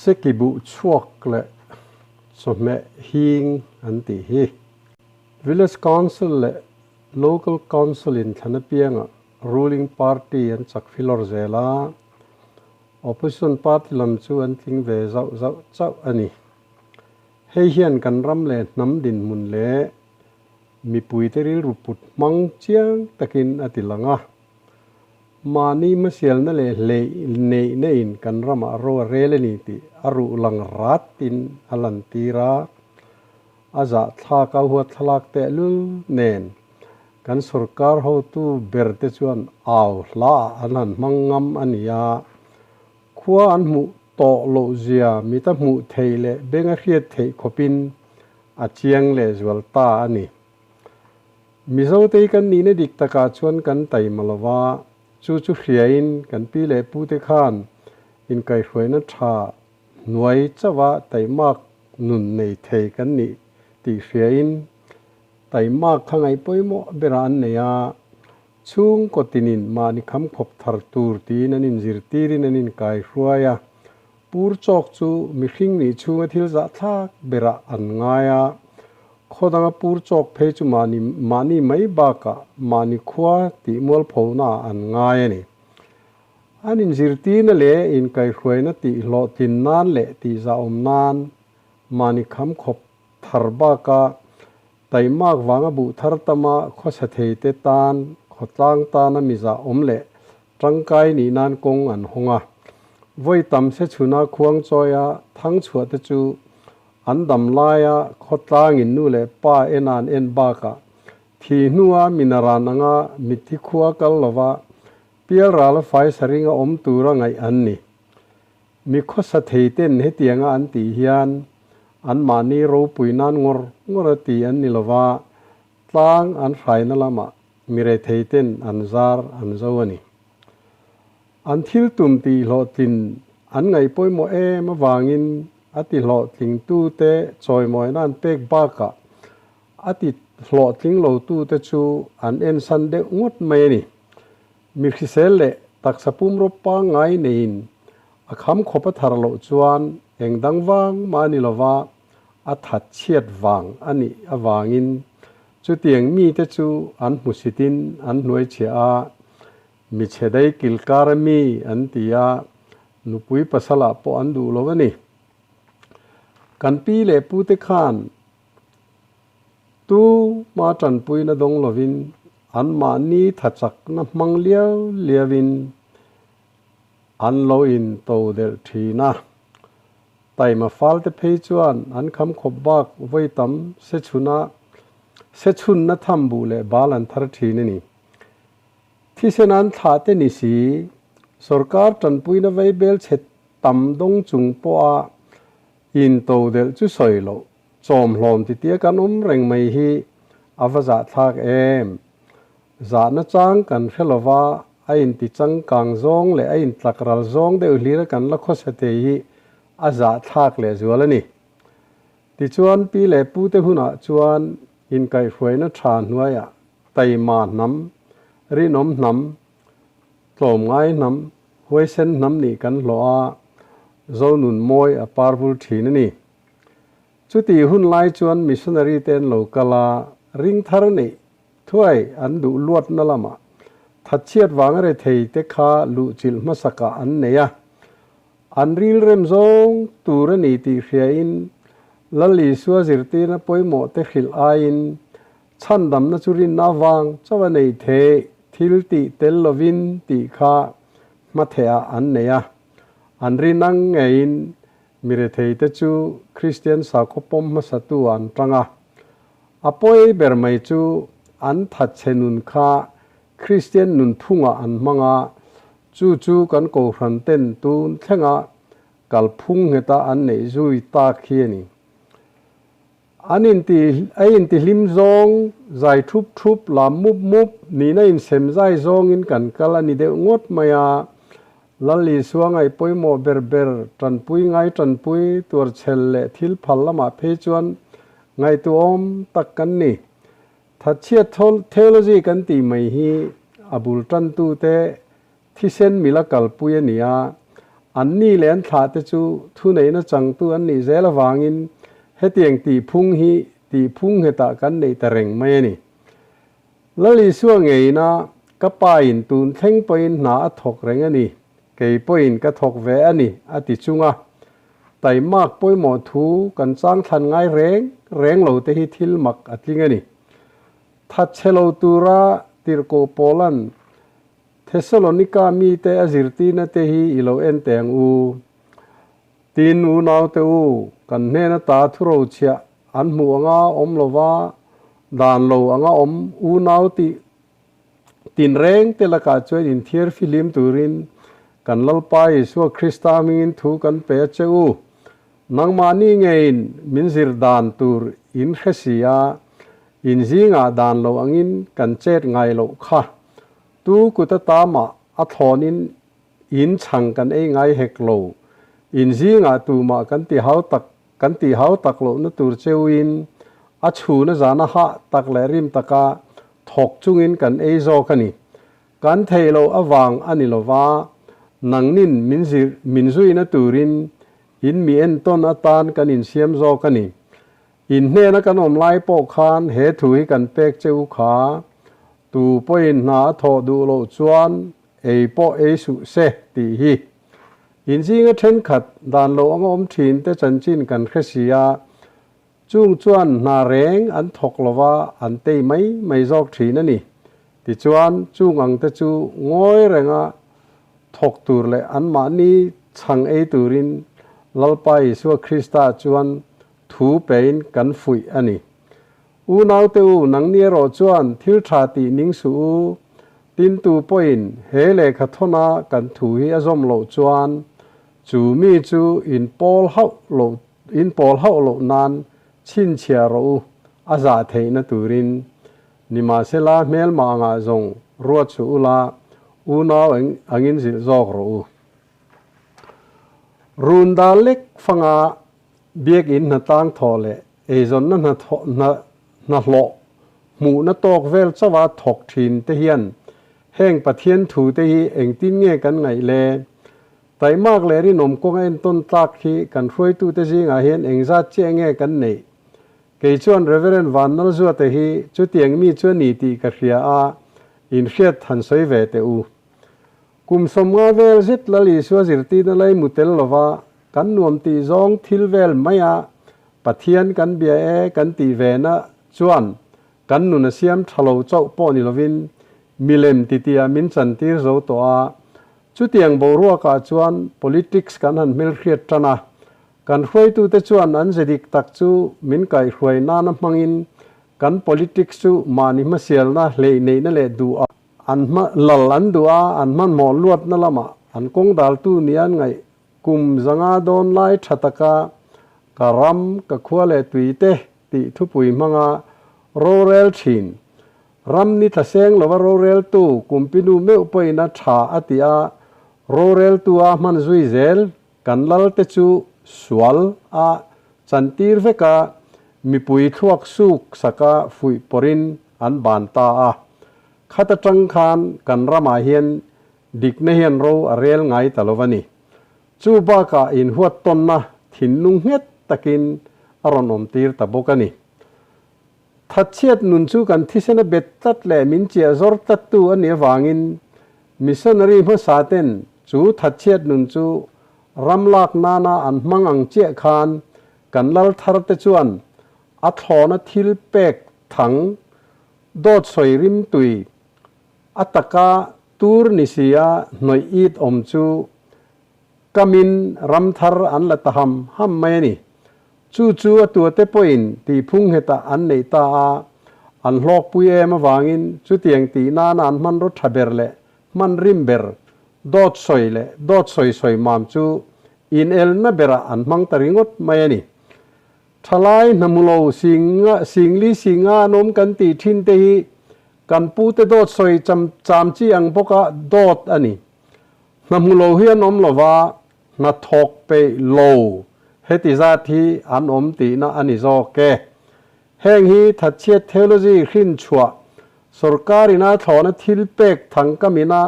Sekibuh chhuak leh chawhmeh hing an tih hi. Village Council leh Local Council in thlan apiangah ruling party an chak filawr zel a, opposition party lam chu an tling ve zauh zauh chauh a ni. Hei hian kan ram leh hnam dinhmun leh mipuite rilru put hmang chiang takin a ti lang a. Mahni hmasialna leh hleih neihna in kan ramah ro a rel a ni tih a ruh lang ratin a lantir a. A zahthlak a huat thlalak tehlul nen kan sorkar hotu ber te chuan au hla ah an han hmang ngam a ni a. Khua an hmuh tawh loh zia mit a hmuh theih leh beng a hriat theih khawpin a chiang leh zual ta a ni. Mizotei kan nihna dik takah chuan kan taima lo va, chu chu hriain kan pi leh pute khan inkaihhruaina tha hnuai chauha taimak nun nei thei kan nih tih hriain taimak kha ngaih pawimawh berah an nei a, chhungkaw tinin mahni kham khawp thar tur tiin an inzirtirin an inkaihruai a, Pur chawk chu mihring nih chhunga thil zahthlak berah an ngai a, khaw danga pur chawk phei chu mahni mahni mai bakah mahni khua tih mualphonaah an ngai a ni. An inzirtirna leh inkaihhruaina tih hlawhtlin nan leh tih zahawm nan mahni kham khawp thar baka taimak vanga buh thar tama khawsa theite tan khawtlang tana mi zahawm leh Tangkai nih nan kawng an hawng a, vawi tam se chhuna khuang chawia thang chhuah te chu an dam laia khawtlangin nu leh pa en an en bakah thi hnua minaran anga mitthi khua kal lova pialrala fai saringa awm tura ngaih an ni. Mi khawsa thei ten hetianga an tih hian anmahni ropui nan ngawr ngawr a ti an ni lova, tlang an hraina lamah Mi retheiten an zar an zo a ni. An thil tum tih hlawhtlin an ngaih pawimawh em avangin a ti hlawhtlingtute chawimawina an pek bakah a ti hlawhtling lotute chu an ensan deuh ngawt mai a ni. Mi hrisel leh taksa pumraw pangngai neiin a kham khawp a thar loh chuan eng dang vang mah a ni lova a that chhiat vang a nih avangin Chutiang mite chu an hmusitin an hnuaichhiah a, mi chhe dai kilkar a mi an ti a, nupui pasalah pawh an duh lo a ni. Kan pi leh pute khan tu hma tanpuina dawng lovin anmahni thachakna hmang liau liauin an lo into delh thin a. Taima falte phei chuan an kham khawp bak vawi tam se chhuna se chhunna tham buh leh bal an thar thin a ni. Thisen an thlah te ni si, sorkar tanpuina vaibel chhe tam dawng chung pawha into delh chu sawi loh chawmhlawm titia kan awm reng mai hi a va zahthlak em. Zahna chang kan hre lova, a inti changkang zawng leh a intlak ral zawng deuh hlira kan la khawsa thei hi a zahthlak leh zual a ni. Tichuan, pi leh pute hunah chuan inkaihhruaina tha hnuaiah taima hnam, rinawm hnam, tlawmngai hnam, huaisen hnam nih kan hlawh a, Zonun mawi a parvul thin a ni. Chutih hun lai chuan missionary te an lo kal a, ring thar neih Thuai an duh luatna lamah thatchhiat vanga rethei te kha luhchilh hmasakah an nei a, an rilrem zawng tur a ni tih hriain Lal Isua zirtirna pawimawh te hrilh aiin chhandamna chu rinna avang chauh a nei theih thil tih tel lovin tih kha hmathehah an nei a, an rin ang ngeiin mi rethei te chu Kristian sakhaw pawm hmasatu an tang a. A pawi ber mai chu an thatchhe nun kha Kristian nunphungah an hmang a, chu chu kan Kohhran ten tun thlenga kalphung ngheta an neih zui tak hi a ni. An inti a intihlim zawng zai thup thup lam mup mup nihna insem zai zawngin kan kal a ni deuh ngawt mai a, Lal Isua ngaih pawimawh ber ber tanpui ngai tanpui tuarchhel leh thil phal lamah phei chuan ngaihtuahawm tak kan ni. Thatchhiat theology kan tih mai hi a bul tantute thisen mila kalpui a ni a, An ni leh an thlah te chu thuneihna changtu an nih zel avangin hetiang tihphung hi tihphung nghetah kan neih ta reng mai a ni. Lal Isua ngeina ka pa in tun thleng pawhin hna a thawk reng a ni, kei pawhin ka thawk ve a ni a ti chung a. Taimak pawimawh thu kan chang thlan ngai reng reng lo te hi thil mak a tling a ni. Thatchhe lo tura tirhkoh Paula'n Thessalonika mite a zirtirna te hi i lo en teh ang u. Tin, unaute u, kan hnen ata thurochhiah an hmuh anga awm lova, dan lo anga awm unau tih tinreng te lakah chuan inthiar fihlim turin kan Lalpa Isua Krista hmingin thu kan pe a che u. Nangmahni ngeiin min zir dan tur in hre si a, in zingah dan lo angin kan chet ngai loh kha. Tu kut atama a thlawnin in chhang kan ei ngai hek lo. In zingah tumah kan ti hau tak kan tih hau tak lohna tur cheuin a chhuna zana hah tak leh rim taka thawk chungin kan ei zawk a ni. Kan theih loh avang a ni lova, nangnin min zir min zuina turin in mi entawn atan kan insiam zawk a ni. In hnena kan awm lai pawh khan he thu hi kan pek che u kha, tu pawhin hna a thawh duh loh chuan ei pawh ei suh se tih hi. In zinga thenkhat dan lo anga awm thin te chanchin kan hre si a, chung chuan hna reng an thawk lova an tei mai mai zawk thin a ni. Tichuan chung ang te chu ngawi renga thawk tur leh anmahni chhang ei turin Lalpa Isua Krista chuan thu pein kan fuih a ni. Unaute u, nangni erawh chuan thil tha tih ning suh u. Tin tu pawhin he lehkha thawna kan thu hi a zawm loh chuan chu mi chu in pawl hauh loh in pawl hauh loh nan chhinchhiah rawh u, a zah theihna turin. Nimahsela hmelma angah zawng ruat suh ula, unau angin zilh zawk rawh u. Run dal lek fanga Biakinn hnatlang thawh leh eizawnna hna hnahlawh hmuhna tawk vel chauha thawk thin te hian heng Pathian thu te hi engtin nge kan ngaih le? Taihmak leh rinawm kawnga entawn tlak hi kan hruaitute zingah hian engzat chiah nge kan neih? Kei chuan Reverend Vannalzuate hi chutiang mi chu a ni tih ka hria a, inhriat han sawi ve teh u. Kum 50 vel zet Lal Isua zirtirna lai mu tel lova kan nuam tih zawng thil vel maia Pathian kan bia e kan tih vena chuan kan nun a siam tha lo chauh pawh ni lovin milem titiah min chantir zo tawh a. Chutiang boruakah chuan politics kan han hmelhriat tan a, kan hruaitute chuan an ze dik tak chu min kaihhruai nana hmangin kan politics chu mahni hmasialna hleihneihna leh duh a An hma lal an duh a, an hmanhmawh luatna lamah an kawng daltu nia an ngaih kum 500 dawn lai tha taka ka ram, ka khua leh tui te tih thupui hmanga rorel thin. Ram ni tla seng lova roreltu kumpinu meuh pawhin a tha a ti a, roreltu a hman zui zel kan lal te chu sual a chantir vek a, mipui thluak suk saka fuih pawrhin an ban ta a. Khat atang khan kan ramah hian dikna hian ro a rel ngai ta lo a ni. Chu bakah inhuat tawnna thinlung nghet takin a rawn awm tir ta bawk a ni. Thatchhiat nun chu kan thisena bet tlat leh min chiah zawr tlattu a nih avangin missionary hmasa ten chu thatchhiat nun chu ram lak nana an hmang ang chiah khan kan lal thar te chuan a thlawna thil pek thang Dawt sawi rim tui a taka tur ni si a hnawih it awm chu kamin ram thar an la ta ham ham mai a ni. Chu chu a tuate pawhin tihphung nghetah an neih ta a, an hlawkpui em avangin chutiang tih nana an hmanraw tha ber leh hman rim ber dawt sawi leh dawt sawi sawi mam chu inelna berah an hmang ta ringawt mai a ni. Thalai hnamulo singa singli singa an awm kan tih thin te hi kan pute dawt sawi cham cham chi ang bawka dawt a ni. Hnamulo hi an awm lova, hnathawk peih lo heti zat hi an awm tihna a ni zawk e. Heng hi thatchhiat theology hrin chhuah sorkar ina thlawhna thil pek thangkamina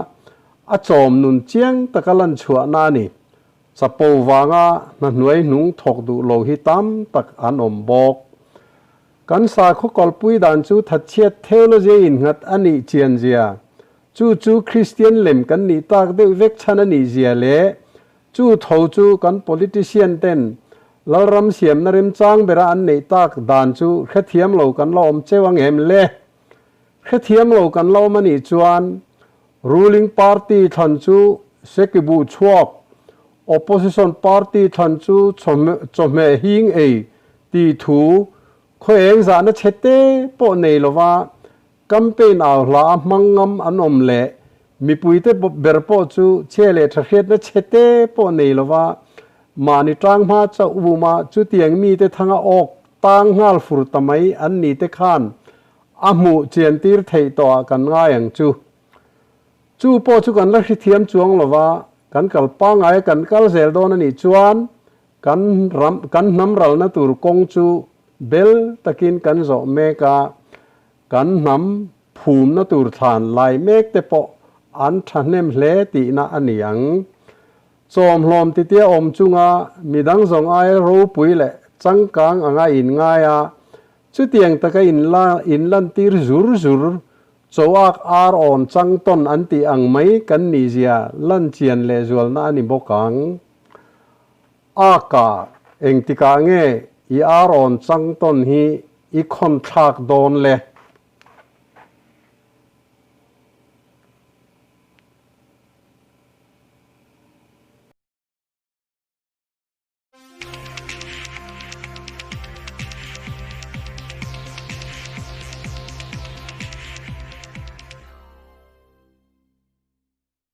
a chawm nun chiang taka lan chhuahna a ni. Chapo vanga hna hnuai hnung thawk duh lo hi tam tak an awm bawk. Kan sakhaw kalpui dan chu thatchhiat theology innghat a nih chian zia, chu chu Kristian lem kan nih tak deuh vek chhan a nih zia leh chu tho chu kan politician ten Lalram siamna remchang bera an neih tak dan chu hrethiam lo kan la awm cheu ang em le? Hrethiam lo kan la awm a nih chuan Ruling party thlan chu Sekibu chhuak, Opposition party thlan chu chawhmeh hing ei tih thu khaw eng zahna chhe te pawh nei lova campaign au hla a hmang ngam an awm leh mipuite ber pawh chu chhia leh tha hriatna chhe te pawh nei lova mahni tang hma chauh vuma chutiang mite thanga awk tang nghal fur ta mai an ni te khan A hmuh chian tir theih tawh ah kan ngai ang chu. Chu pawh chu kan la hrithiam chuang lo va, kan kal pangngai a kan kal zel dawn a nih chuan kan ram kan hnam ralna tur kawng chu bel takin kan zawh mek a, kan hnam phumna tur thlan lai mek te pawh an thahnem hle tihna a ni ang. Chawmhlawm titia awm chunga midang zawng aia ropui leh changkang anga inngai a, Chutiang taka inla inlantir zur zur, choak ar awn chang tawn an tih ang mai kan nihzia lan chian lehzualna a ni bawk ang. Aka, engtikah nge i ar awn chang tawn hi i khawn thlak dawn le?